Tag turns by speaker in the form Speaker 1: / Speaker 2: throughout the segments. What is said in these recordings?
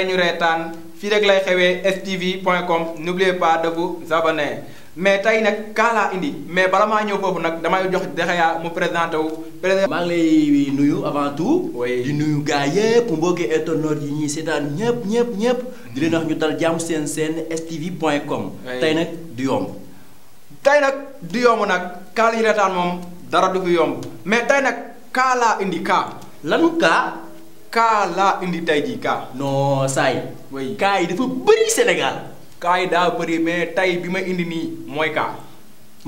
Speaker 1: Kaaye ñu reetaan fii rek lay xewee stv.com n'oubliez pas de vous abonner mais tey nag kaa laa indi mais bala maa ñëw foofu nag damay jox Degea mu présenté wu.
Speaker 2: maa ngi lay nuyu avant tout.
Speaker 1: oui
Speaker 2: di nuyu gars yëpp mbokki internautes yi ñuy seetaan ñëpp. di leen wax ñu dal jàmm seen stv.com. tey nag du yomb.
Speaker 1: tey nag du yomb nag kaa la ñu reetaan moom dara du fi yomb mais tey nag kaa laa indi kaa.
Speaker 2: lanu kaa.
Speaker 1: kaa laa indi tey jii kaa.
Speaker 2: non saa yi.
Speaker 1: oui
Speaker 2: kaa yi dafa bëri Sénégal.
Speaker 1: kaa yi daa bëri mais tey bi ma indi nii mooy kaa.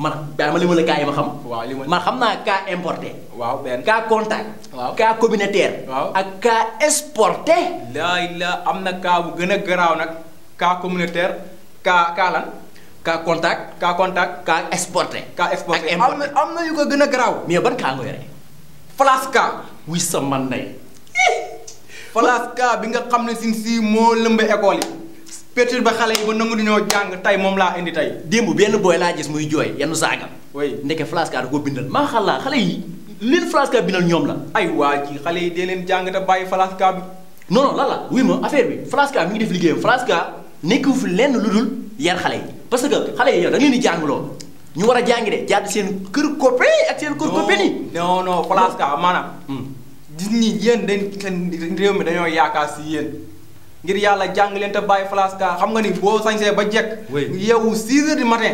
Speaker 2: man daa ma li ma la kaa yi ma xam.
Speaker 1: waaw li ma
Speaker 2: man xam naa kaa importé.
Speaker 1: waaw benn
Speaker 2: kaa contact.
Speaker 1: waaw
Speaker 2: kaa communautaire.
Speaker 1: waaw
Speaker 2: ak kaa exporté.
Speaker 1: la am na kaa bu gën a garaaw nag kaa communautaire kaa lan.
Speaker 2: kaa contact.
Speaker 1: kaa contact.
Speaker 2: kaa exporté.
Speaker 1: kaa exporté
Speaker 2: ak importé
Speaker 1: am na yu ko gën a garaaw.
Speaker 2: mais ban kaa nga yore.
Speaker 1: flash kaa.
Speaker 2: wuy sa man nay.
Speaker 1: flash kaa bi nga xam ne si moo lëmbe école yi. pétur ba xale yi ba nangu di ñoo jàng tey moom laa indi tey.
Speaker 2: démb benn booy laa gis muy jooy yenn saaga.
Speaker 1: oui
Speaker 2: ndeke flash kaa da koo bindal maa xalaa xale yi leen flash kaa bindal ñoom la.
Speaker 1: ay waa ji xale yi dee leen jàng te bàyyi flash kaa bi.
Speaker 2: non lan la wuy ma affaire bi flash kaa mi ngi def liggéeyam flash kaa nekku fi lenn lu dul yar xale yi parce que xale yi yow da ngeen di jàngloo ñu war a jàngi de jàdd seen kër copain ak seen kër copain yi.
Speaker 1: non flash kaa maanaam. gis ñi yéen dañ seen réew mi dañoo yaakaar si yéen ngir yàlla jàng leen te bàyyi flash kaa xam nga ni boo sañsee ba jekk. yeewu 6 heures du matin.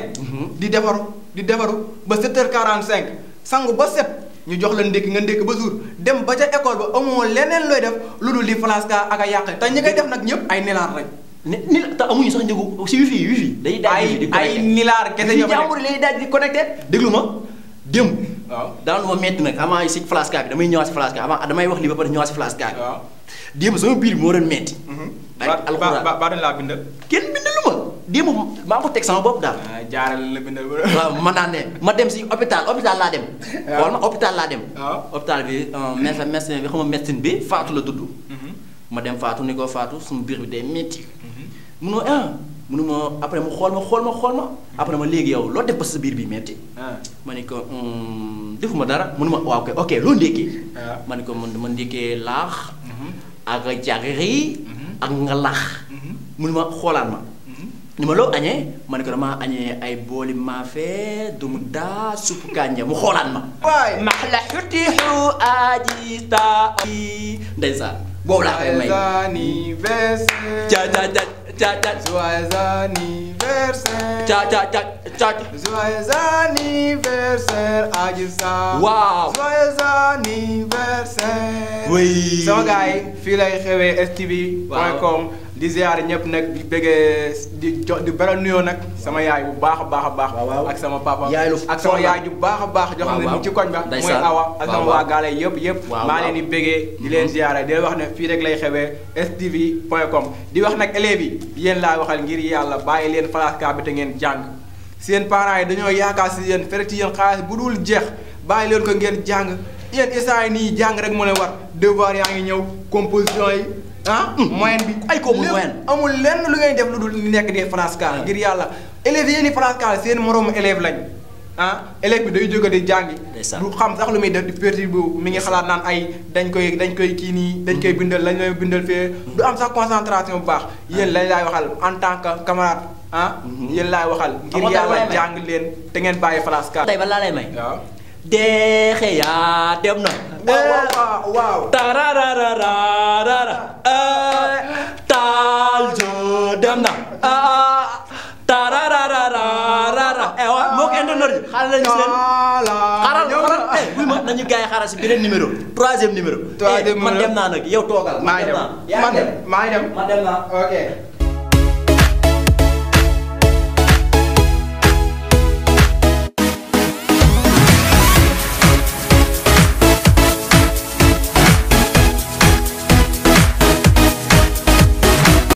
Speaker 1: di defaru ba 7h45 sangu ba set ñu jox la ndékki nga ndékki ba suur dem ba ca école ba amoo leneen looy def lu dul di flash kaa ak a yàq te ñi koy def nag ñëpp ay nilaar rek.
Speaker 2: ni te amuñu sax njëgu si wifi dañuy daal di connecté
Speaker 1: ay nilaar kese ñoo
Speaker 2: jàmbur lay daal di connecté déglu ma démb.
Speaker 1: waaw
Speaker 2: daanu ma metti nag avant si flash kaa bi damay ñëwaat si flash kaa avant damay wax lii ba pare ñëwaat si flash kaa bi.
Speaker 1: waaw
Speaker 2: démb sama biir bi moo doon metti.
Speaker 1: ba dañ laa bindal.
Speaker 2: kenn bindalu ma démb maa ngi ko teg sama bopp daal.
Speaker 1: jaaral la bindal ba.
Speaker 2: waaw man naa ne ma dem si hôpital laa dem.
Speaker 1: waaw
Speaker 2: wala ma hôpital laa dem.
Speaker 1: waaw
Speaker 2: hôpital bi médecin bi xam nga médecine bi Fatou la tudd. ma dem Fatou ni ko Fatou suñu biir bi day metti. munuma après mu xool ma après ma léegi yow loo def ba sa biir bi metti ma ne ko defuma dara munuma waaw ok loo ndékkee. ma ne ko man dama ndékkee laax. ak jagri ak ngalax. munuma xoolaat ma. ni ma loo añee ma ne ko damaa añee ay booli maafe dumu daa suppu kànja mu xoolaat ma. waay maxla xutixu aji taa ndeysaan boobu laa koy may.
Speaker 1: joyeux anniversaire. Joyeux anniversaire. Joyeux anniversaire Adji Sarr.
Speaker 2: waaw
Speaker 1: joyeux anniversaire.
Speaker 2: oui
Speaker 1: sama gars yi fii lay xewee stv.com di ziar ñëpp nag di bëggee di beral nuyoo nag sama yaay bu baax a baax. ak sama papa ak sama yaay bu baax a baax. jox na ni ci koñ ba mooy Awa ak sama waa gaale yëpp. maa leen di bëggee di leen ziare di leen wax ne fii rek lay xewee stv.com di wax nag élèves yi yéen laa waxal ngir yàlla bàyyi leen flash kaa bi te ngeen jàng seen parents yi dañoo yaakaar si yéen fere ci yéen xaalis bu dul jeex bàyyi leen ko ngeen jàng yéen instant yi nii jàng rek moo leen war devoir yaa ngi ñëw composition yi moyenne bi ay ko moyenne amul lenn lu ngay def lu dul nekk di flash kaa ngir yàlla élèves yéen i flash kaa seen moroomu élève lañ élève bi day jóge di jàngi du xam sax lu muy def di perti bu mi ngi xalaat naan ay dañ koy kii nii dañ koy bindal lañ lay bindal fee du am sax concentration bu baax yéen lañ laay waxal en tant que camarade yéen laay waxal ngir yàlla jàng leen te ngeen bàyyi flash kaa
Speaker 2: tey ba laa lay may
Speaker 1: waaw
Speaker 2: Degea dem na
Speaker 1: waaw
Speaker 2: tararararara Talzo dem na tararararara moo ko internet yi xaaral lañu seen xaaral buy ma nañu gars yi xaaral si beneen numéro troisième numéro man dem naa nag yow toogal
Speaker 1: maa dem
Speaker 2: man dem naa ok